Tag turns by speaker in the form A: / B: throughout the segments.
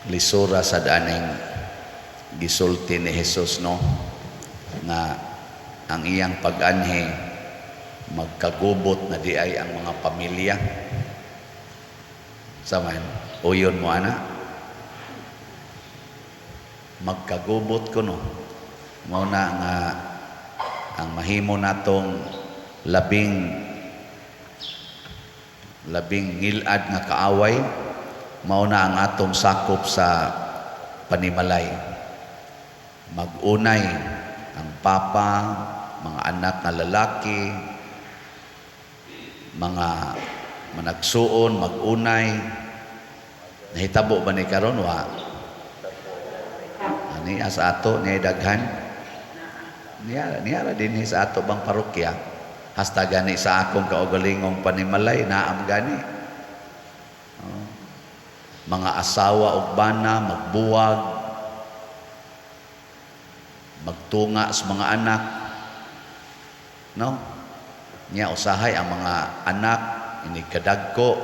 A: Lisura sa aning gisulti ni Jesus, no, nga ang iyang pag-anhi, magkagubot na diay ang mga pamilya. Saman uyon mo ana, magkagubot kuno. Mao na nga ang mahimo natong labing labing ngilad nga kaaway mao na ang atong sakop sa panimalay. Mag-unay ang papa, mga anak nga lalaki, mga managsuon, mag-unay. Nahitabo ba ni karon? Wa ani sa ato niya daghan niya niya ra dinhi sa ato bang parokya, hasta gani sa akong kaugalingong panimalay naam gani. Oh. Mga asawa ug bana magbuwag, magtunga sa mga anak, no? Nya usahay ang mga anak inig kadagko,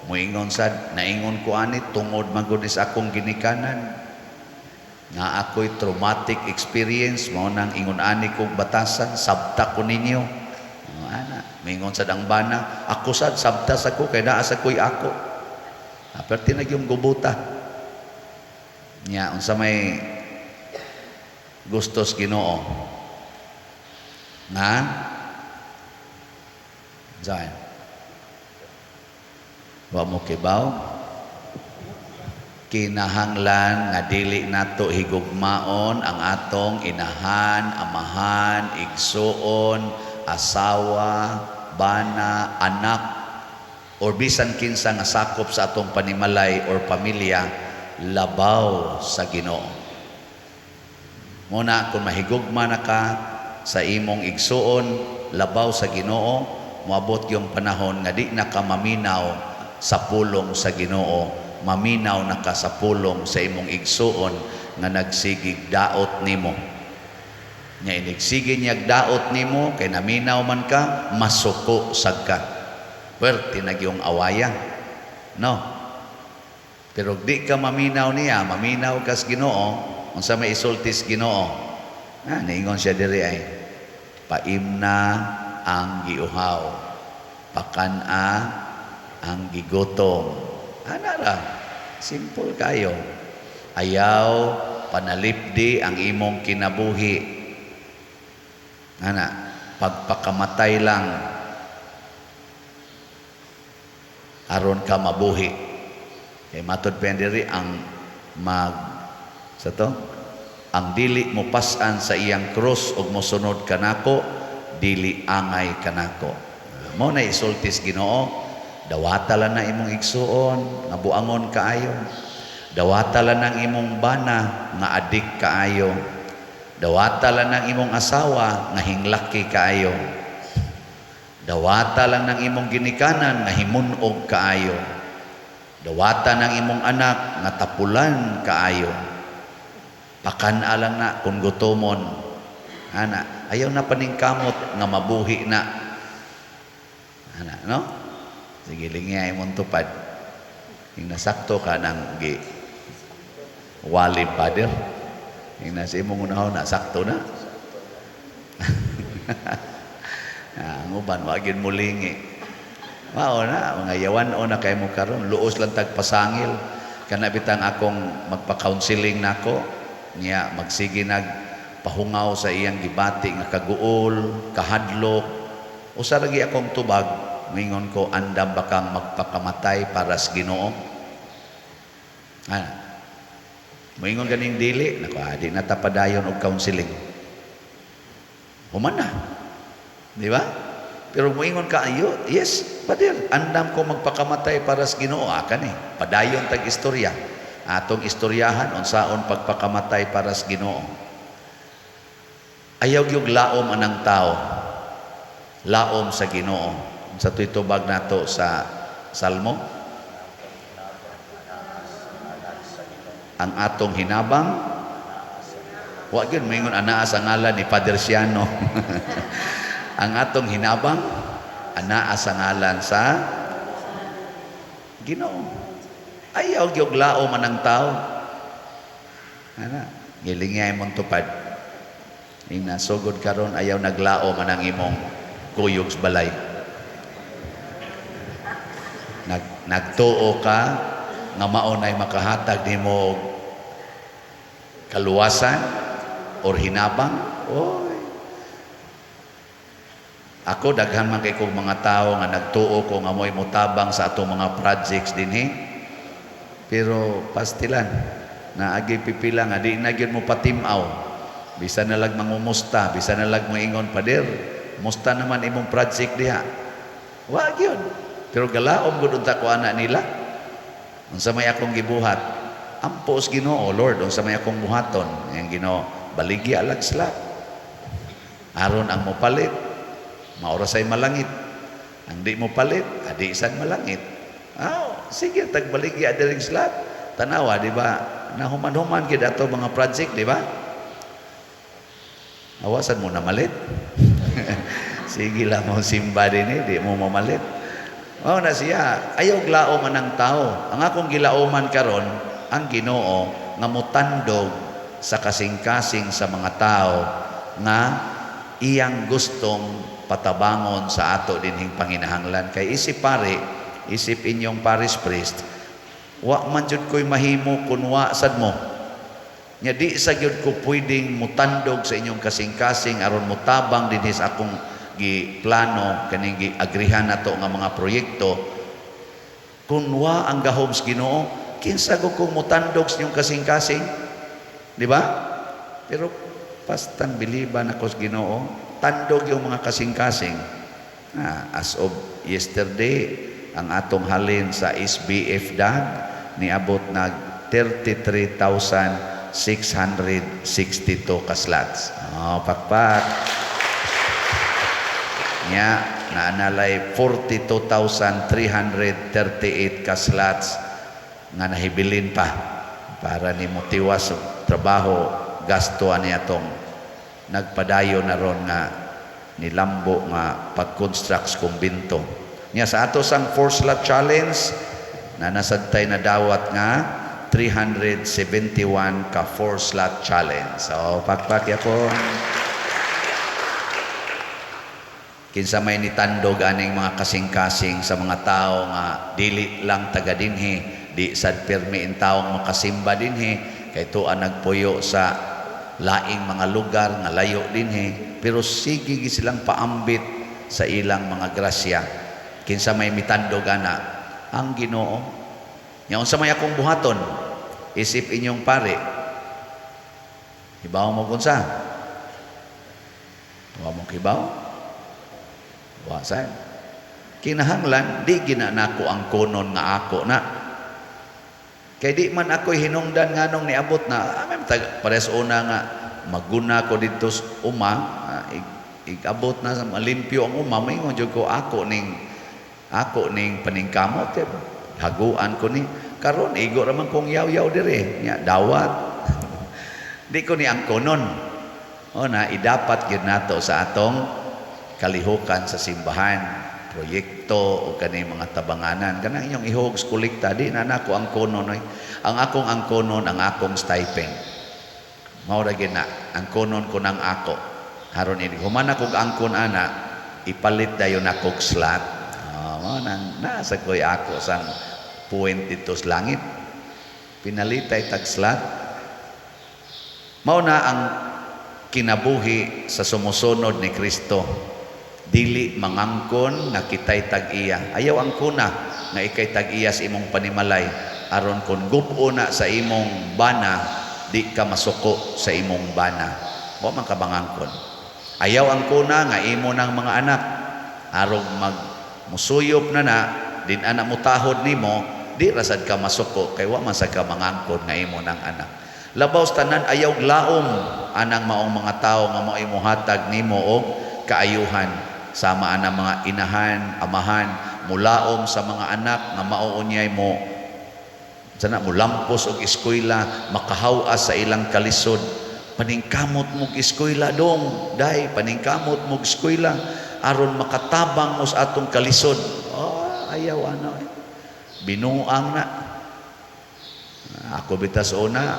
A: muingon sad, "Naingon ko ani tungod man gud ni sa akong ginikanan nga ako'y traumatic experience, mao nang ingon ani kog batasan, sabta ko ninyo." Oh, ana, mingon sad ang bana, "Ako sad sabta sa ko kay naa sa ko'y ako." Ah, perti na yung gubuta. Nya unsa may gustos Ginoo nga Zayn? Wa mo kibaw? Kinahanglan nga dili nato higugmaon ang atong inahan, amahan, igsuon, asawa, bana, anak, or bisan kinsa nga sakop sa atong panimalay or pamilya labaw sa Ginoo. Muna kung mahigugma na ka sa imong igsuon labaw sa Ginoo, moabot yung panahon nga di na ka maminaw sa pulong sa Ginoo, maminaw na ka sa pulong sa imong igsuon nga nagsigig daot nimo. Nya inigsige niyag daot nimo kay naminaw man ka, masuko sad ka. Pwerte na gyung awaya. No? Pero di ka maminaw niya, maminaw kas Ginoo, unsa may isultis Ginoo? Ah, niingon siya diri ay paimna ang giuhaw, pakan-a ang gigutom. Ana ra, simple kayo. Ayaw panalipdi ang imong kinabuhi. Ana, pagpakamatay lang aron ka mabuhi. Kay matod pa yan diri, ang mag sa to ang dili mo pas-an sa iyang krus ug mosunod kanako, dili angay kanako. Mao na isultis Ginoo, dawata lang na imong igsuon nga buangon kaayo. Dawata lang ang imong bana nga adik kaayo. Dawata lang ang imong asawa nga hinglaki kaayo. Dawata lang ng imong ginikanan nga himunog kaayo. Dawata ng imong anak nga tapulan kaayo. Pakan-a lang na kung gutomon. Ana, ayaw na paningkamot nga mabuhi na. Ana, no? Sige, lingi imong tupad. Yung nasakto ka ng gi wali, Father. Yung nasa imong unahon na, sakto na. Ah, ang uban, wa gyud mulingi. Mao na, mga yawan o na kay mo karon, luos lang tag pasangil. Kana bitang akong magpa-counseling nako, niya magsige nag pahungaw sa iyang gibati nga kaguol, kahadlok. Usa lagi akong tubag, mingon ko, "Andam ba kang magpakamatay para sa Ginoo?" Ah. Moingon ganing dili, nako, ah, di na ta padayon og counseling. Human na. Di ba? Pero moingon ka, "Ayo, yes, Father, andam ko magpakamatay para sa Ginoo." Ah, kani, padayon tag istorya. Atong istoryahan unsaon pagpakamatay para sa Ginoo. Ayaw gyud laom anang tao. Laom sa Ginoo. Sa tuy tubag nato sa Salmo, ang atong hinabang, wa gyud moingon anaa sa ngalan ni Father Siano. Ang atong hinabang anaa sa ngalan sa Ginoo. Ayaw Ayaw gyud laom anang tao. Ana, gilingay mong tupad. Ing sugod karon, ayaw naglaom anang imong kuyog sa balay. Nagtuo ka nga mao nay makahatag nimo og kaluwasan or hinabang. Oy. Ako, daghan man kay kog mga tao nga nagtuo ko nga mo'y mutabang sa atong mga projects dinhi. Pero pastilan, naagi pipila nga di na gyud mo patim-aw. Bisan na lag mangumusta, bisan na lag moingon, "Pader, musta naman imong project diha?" Wa gyud. Pero galaom gud unta ko ana nila. Unsa may akong gibuhat? Ampo sa Ginoo, "Lord, unsa may akong buhaton?" Ang Ginoo, "Baligya lag slot. Aron ang mopalit, mao ra say malangit. Ang di mo palit, adi sad malangit." Ah, sige, tagbaligya diring slot. Tanawa, di ba? Nahuman-human gid ato mga project, di ba? Awasan mo na malit. Sige lang mo simba din eh, di mo mamalit. Mao na siya, ayaw glaom anang tao. Ang akong gilaoman karon, ang Ginoo nga mutandog sa kasing-kasing sa mga tao nga iyang gustong patabangon sa ato dinhing panginahanglan. Kay isip pare, isip inyong parish priest, wa man jud ko'y mahimo kun wa sad mo. Nya di sa gyud ko pwedeng mutandog sa inyong kasing-kasing aron mutabang dinhi sa akong giplano, kaning giagrihan nato nga mga proyekto, kun wa ang gahom sa Ginoo. Kinsa ko kung mutandog sa inyong kasing-kasing, di ba? Pero pastang biliban ako sa Ginoo, tandog yung mga kasing-kasing. Ah, as of yesterday, ang atong halin sa SBF DAG niabot nag 33,662 ka slots. Oh, pakpak. Nya naanalay 42,338 ka slots nga nahibilin pa para ni motiwas og trabaho, gasto ani atong nagpadayon na ron nga nilambo nga pag-construct sa kumbinto. Nya sa ato sang four slot challenge na nasadtay na dawat nga 371 ka four slot challenge. So pakpak yapon. Kinsa may nitandog aning mga kasing-kasing sa mga tao nga dili lang taga dinhi, di sad pirmi in taong makasimba dinhi, kay tuwa nagpuyo sa laing mga lugar nga layo dinhi, pero sige gi silang paambit sa ilang mga grasya. Kinsa may mitandog ana? Ang Ginoo. Nya unsa may akong buhaton isip inyong pare? Hibaw mo kunsa? Wa mo kibaw? Wa sad. Kinahanglan di gina nako ang konon nga ako na. Kay di man ako'y hinungdan nganong niabot na. Ah, tag, pares una nga maguna ko didto sa uma, ah, igabot na sa malimpyo ang uma, maingon jud ko ako ning paningkamot kay haguan ko ni. Karon igo ra man kong yaw-yaw dire nya dawat. Di ko ni ang konon. O na idapat gyud nato sa atong kalihukan sa simbahan, proyekto o kani mga tabanganan, kanang inyong ihog sa kolekta, di na nako ang konon oy. Ang akong angkonon, ang akong stipend. Mao ra gyud na ang konon ko ng ako. Haron ini human akong angkon ana, ipalit dayon akong slot. Oh, mao nang nasa koy ako sang point dito sa langit, pinalitay tag slot. Mao na ang kinabuhi sa sumusunod ni Kristo, dili mangangkon nga kitay tag-iya. Ayaw angkona nga ikay tag-iya sa imong panimalay, aron kon gub-o na sa imong bana, di ka masuko sa imong bana. Wa man ka mangangkon. Ayaw angkona nga imo ng mga anak, arog mag musuyop na na din anak mutahod nimo, di rasad ka masuko kay wa man sad ka mangangkon nga imo ng anak. Labaw sa tanan, ayaw glaom anang maong mga tawo nga mao'y mohatag nimo og kaayuhan, sama anang mga inahan, amahan, mulaom sa mga anak nga mao unyay mo sana mulampos og eskwela, makahawas sa ilang kalisod. "Paningkamot mo eskwela dong, day, paningkamot mo eskwela aron makatabang mo sa atong kalisod." Oh, ayaw ano eh. Binuang na. Ako bitas una,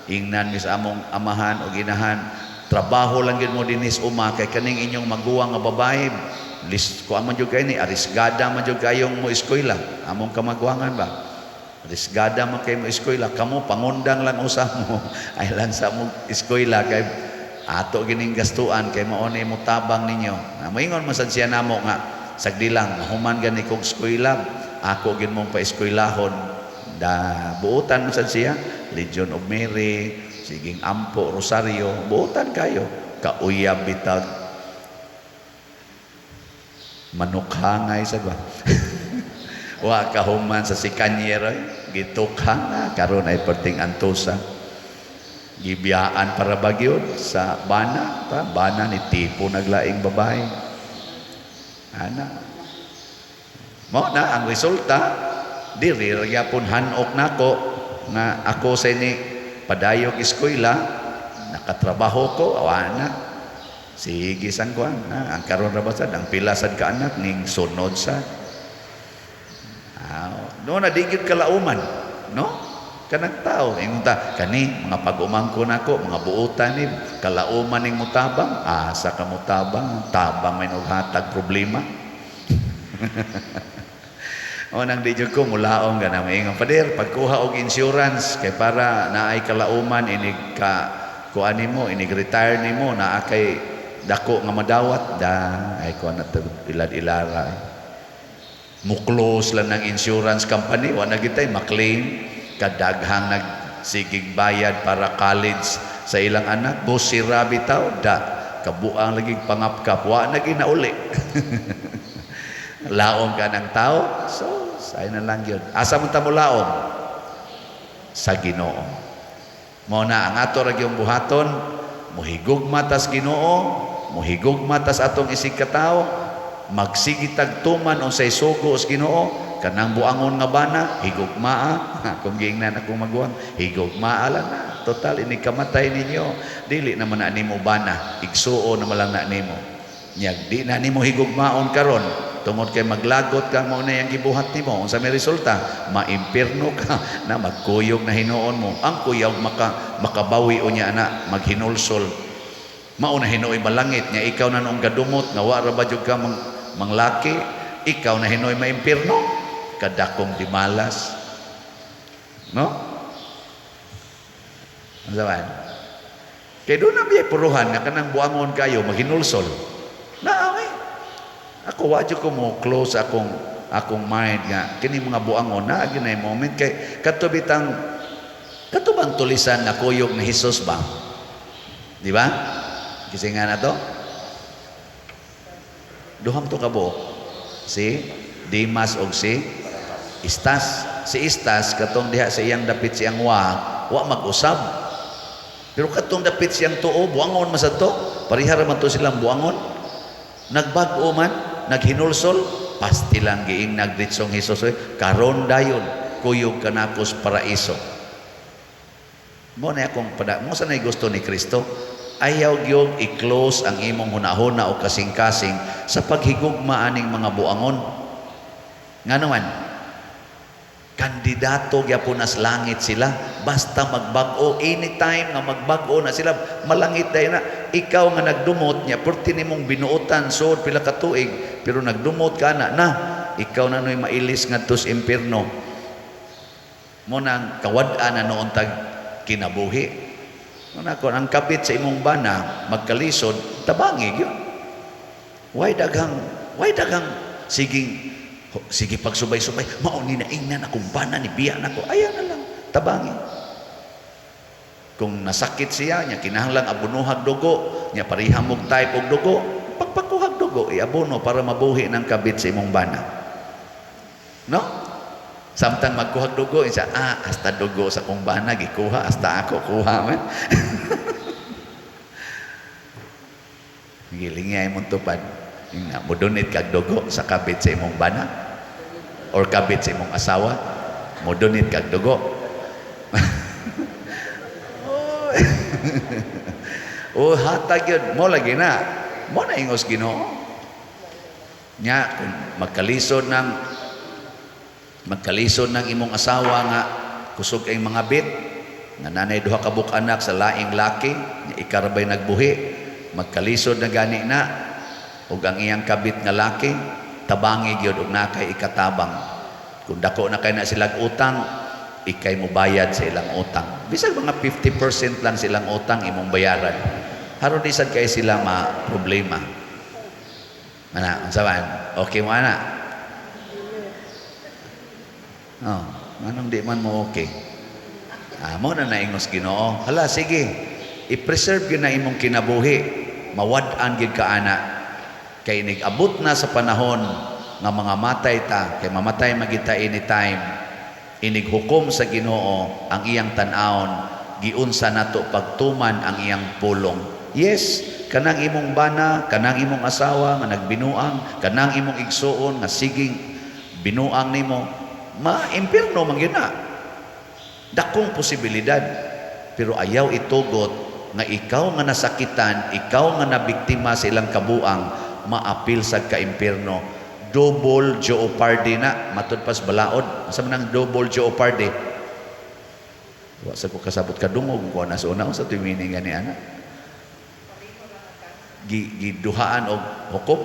A: ingnan mi sa among amahan o ginahan, trabaho lang gyud mo dinis uma kay kaning inyong maguwang nga babae, lis ko man jud kay ni arisgada man jud kayong mo eskwela, among kamaguwangan ba. Arisgada man kay mo eskwela, kamo pangundang lang usa mo ay lang sa mo eskwela kay ato gining gastuan kay mao ni mo tabang ninyo. Na moingon man sad siya namo nga sagdi lang mahuman gani kog eskwela, ako gin mong paeskwelahon. Da buotan man sad siya, Legion of Mary, siging ampo, rosaryo, buotan kayo. Kauyab bitag manukhangay sa ba. Wa kahuman sa sikanyer, gitukhang na karon ay perting antusa. Gibiyaan para bagyod sa bana, ta bana ni tipo naglaing babae. Ana. Mao na ang resulta, diri ra gyapon hanok nako nga ako sa ini padayog eskwela, nakatrabaho ko, awa na. Sige sang kuan na ang karon ra ba sad ang pila sad ka anak ning sunod sa. Ah, no na di gyud kalauman, no? Kanang tao ingon ta kani mga pag-umangko nako, mga buotan ni kalauman ning mutabang, asa ka mutabang, tabang may hatag problema. O nang di jud ko mulaong gana maingon, "Pader, pagkuha og insurance kay para naay kalauman inig ka kuan nimo, inig retire nimo, naa kay dako nga madawat." Da ay kuan na ilad-ilara eh. Mo-close lang ng insurance company, wa na gitay maklaim kadaghang nagsigig bayad para college sa ilang anak, busira bitaw da kabuang lagi pangapkap, wa na ginauli. Laom ka ng tao, so say na lang yun. Asa man ta mo laom? Sa Ginoo. Mao na ang ato ra gyung buhaton, mohigugma tas Ginoo, mohigugma tas atong isig katawo, magsige tag tuman unsay sugo sa Ginoo, kanang buangon nga bana, higugmaa. Kung giingnan akong maguwang, higugmaa lang na. Total ini kamatay ninyo, dili naman na nimo bana, igsuo na lang na nimo. Nyag di na nimo higugmaon karon tungod kay maglagot ka, mo na yang gibuhat nimo, unsa may resulta, maimpirno ka na, magkuyog na hinuon mo. Ang kuyog maka makabawi unya na maghinulsol, mao na hinuoy malangit nya ikaw na noong gadumot nga wa ra ba jud ka manglaki, ikaw na hinuoy maimpirno, kadakong dimalas, no? Ano man kay doon na biyay puruhan nga kanang buangon kayo maghinulsol na ay ako wa jud ko mo close akong akong mind nga kini mga buangon na ginay moment kay kadto bitang kadto bang tulisan nga kuyog ni Hesus ba, di ba? Kasi nga na to duham to kabuok, si Dimas og si Istas. Si Istas katong diha sa iyang dapit siyang wa wa mag-usab, pero katong dapit siyang tuo, buangon man sad to, pareha ra man to silang buangon. Nagbag-o man, naghinulsol, pasti lang giing nagditsong Hesus, "Oy, karon dayon kuyog kanako sa paraiso." Mo na akong pada mo sa gusto ni Kristo, ayaw gyud i-close ang imong hunahuna o kasing-kasing sa paghigugma aning mga buangon. Ngano man kandidato gyapon as langit sila basta magbag-o. Anytime nga magbag-o na sila, malangit dayon na. Ikaw nga nagdumot niya, perti nimong binuotan sud pila ka tuig, pero nagdumot ka na na ikaw na noy mailis ngadto sa impierno. Mo nang kawad-an na noon tag kinabuhi. Mo na kon ang kabit sa imong bana magkalisod, tabangi gyud. Why daghang siging sige pagsubay-subay, mao ni naingnan akong bana ni biya nako. Ayaw na lang, tabangi. Kung nasakit siya nya kinahanglan abunuhag dugo nya, pareha mog type og dugo, pagpakuhag dugo, iabono para mabuhi ng kabit sa imong bana, no? Samtang magkuhag dugo isa, ah, hasta dugo sa kong bana gikuha, hasta ako kuha man. Gilingay mong tupad. Nga, mo donate kag dugo sa kabit sa imong bana or kabit sa imong asawa, mo donate kag dugo. Oy. Oh, hatag yun. Mo lagi na. Mo na ingos Ginoo. Nya kung magkalisod ng imong asawa nga kusog kay mga bit, Nga nanay duha ka buok anak sa laing laki, nga ikarabay nagbuhi, magkalisod na gani na ug ang iyang kabit nga laki tabangi gyud og naa kay ikatabang. Kung dako na kay na silang utang, ikay mo bayad sa ilang utang. Bisag mga 50% lang silang utang imong bayaran. Haron di sad kay sila ma problema. Ana, unsa man? Okay mo ana? Oh, anong di man mo okay? Ah, mo na naingos Ginoo. Hala, sige. I-preserve gyud na imong kinabuhi. Mawad-an gyud ka ana. Kay nig-abot na sa panahon nga mga matay ta, kay mamatay magita anytime. Inig hukom sa Ginoo ang iyang tan-awon, giunsa nato pagtuman ang iyang pulong. Yes, kanang imong bana, kanang imong asawa nga nagbinuang, kanang imong igsuon nga siging binuang nimo, ma-impierno man gyud na. Dakong posibilidad. Pero ayaw itugot nga ikaw nga nasakitan, ikaw nga nabiktima sa ilang kabuang, maapil sa ka-impierno. Double jeopardy na, matud pas balaod. Asa man ang double jeopardy? Wa sa ko kasabot kadungog ko na sa una sa meaning gani ana. Giduhaan og hukom.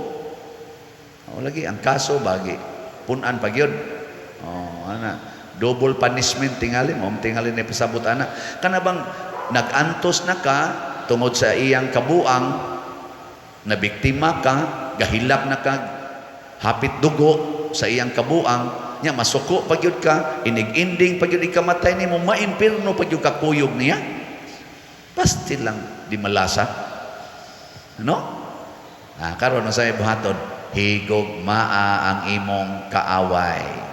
A: O lagi ang kaso bagi punan pa gyud. Oh, ana. Double punishment tingali mo, tingali ni pasabot ana. Kana bang nag-antos na ka tungod sa iyang kabuang, na biktima ka, gahilak na ka, hapit dugo sa iyang kabuang, nya masuko pa gyud ka, inig-ending pa gyud ikamatay nimo, maimpirno pa gyud ka kuyog niya. Pasti lang di malasa. Ano? Ah, karon sa buhaton, higugmaa ang imong kaaway.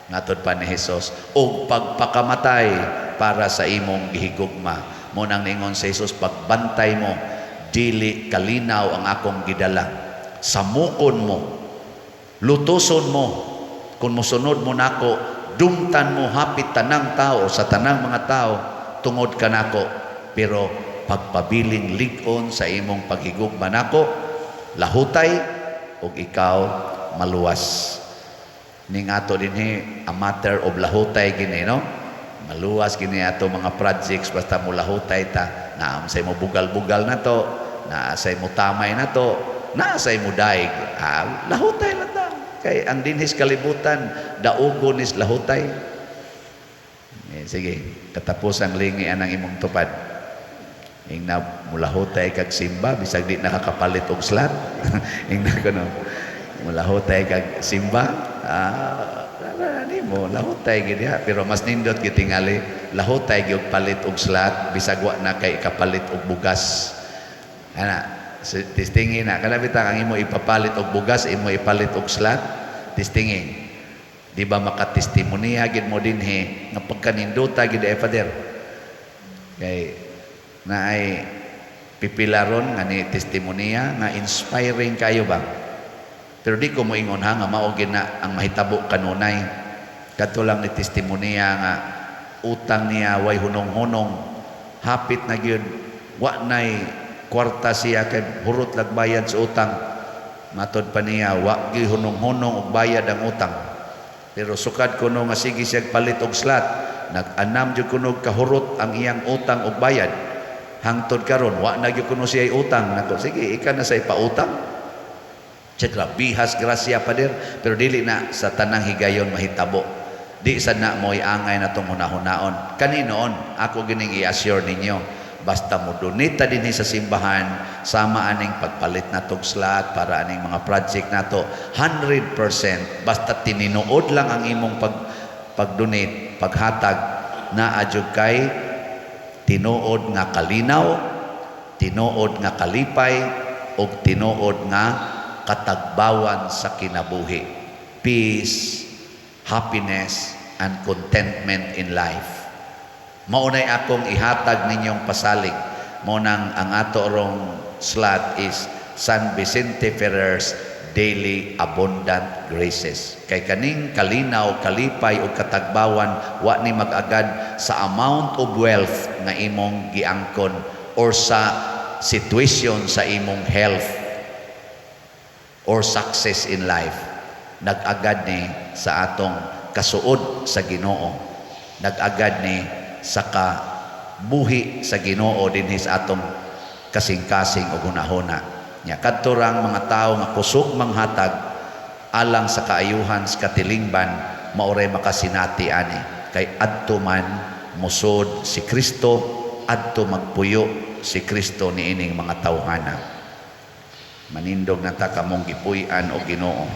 A: Ngatod pa ni Jesus, og pagpakamatay para sa imong gihigugma. Mo nang ningon sa Jesus, pagbantay mo, dili kalinaw ang akong gidala. Samukon mo, lutuson mo, kung mosunod mo nako, dumtan mo hapit tanang tao sa tanang mga tao tungod kanako. Pero pagpabiling lig-on sa imong paghigugma nako, lahutay ug ikaw maluwas. Ning ato dinhi a matter of lahutay gini, no? Maluwas gini ato mga projects basta mo lahutay ta. Naa say mo bugal-bugal na to, naa say mo tamay na to, naa say mo daig. Ah, lahutay lang ta. Kay ang dinhis kalibutan daugon is lahutay. Eh, sige, katapos ang lingi anang imong tupad. Ing na mulahutay kag simba bisag di nakakapalit og slot. Ing na kuno. Mulahutay kag simba, ah, ni mo lahutay gid diha, pero mas nindot gid tingali lahutay gyud palit og slot bisag wa na kay kapalit og bugas. Ana, testingi na kana bitang ang imo ipapalit og bugas, imo ipalit og slot, testingi. Di ba makatestimonya gid mo dinhi nga pagkanindota gid ay Father. Kay naay pipilaron nga ni testimonya nga inspiring kayo ba? Pero di ko moingon ha nga mao gid na ang mahitabo kanunay. Kadto lang ni testimonya nga utang niya way hunong-hunong. Hapit na gyud wa nay kwarta siya kay hurot lag bayad sa utang. Matod pa niya wa gyud hunong-hunong og bayad ang utang. Pero sukad kuno nga sige siya palit og slot, nag-anam jud kuno kahurot ang iyang utang og bayad. Hangtod karon wa na gyud kuno siya utang. Nako, sige, ika na sa ipautang. Tsaka bihas grasya, Pader, pero dili na sa tanang higayon mahitabo. Di sa na mo'y angay na tong hunahunaon. Kaninoon, ako gining i-assure ninyo, basta mo donate dinhi sa simbahan, sama aning pagpalit na tog slot para aning mga project nato, 100%, basta tininuod lang ang imong pag-donate, paghatag, naa jud kay tinuod nga kalinaw, tinuod nga kalipay, ug tinuod nga katagbawan sa kinabuhi. Peace, happiness, and contentment in life. Maunay akong ihatag ninyong pasalig. Mo nang ang ato rong slot is San Vicente Ferrer's Daily Abundant Graces. Kay kaning kalinaw, kalipay ug katagbawan wa ni mag-agad sa amount of wealth nga imong giangkon or sa situation sa imong health or success in life. Nag-agad ni sa atong kasuod sa Ginoo. Nag-agad ni sa ka buhi sa Ginoo dinhi sa atong kasing-kasing ug hunahuna. Nya kadto rang mga tawo nga kusog manghatag alang sa kaayuhan sa katilingban, mao ray makasinati ani, kay adto man musod si Kristo, adto magpuyo si Kristo niining mga tawhana. Manindog na ta kamong gipuy-an o Ginoo.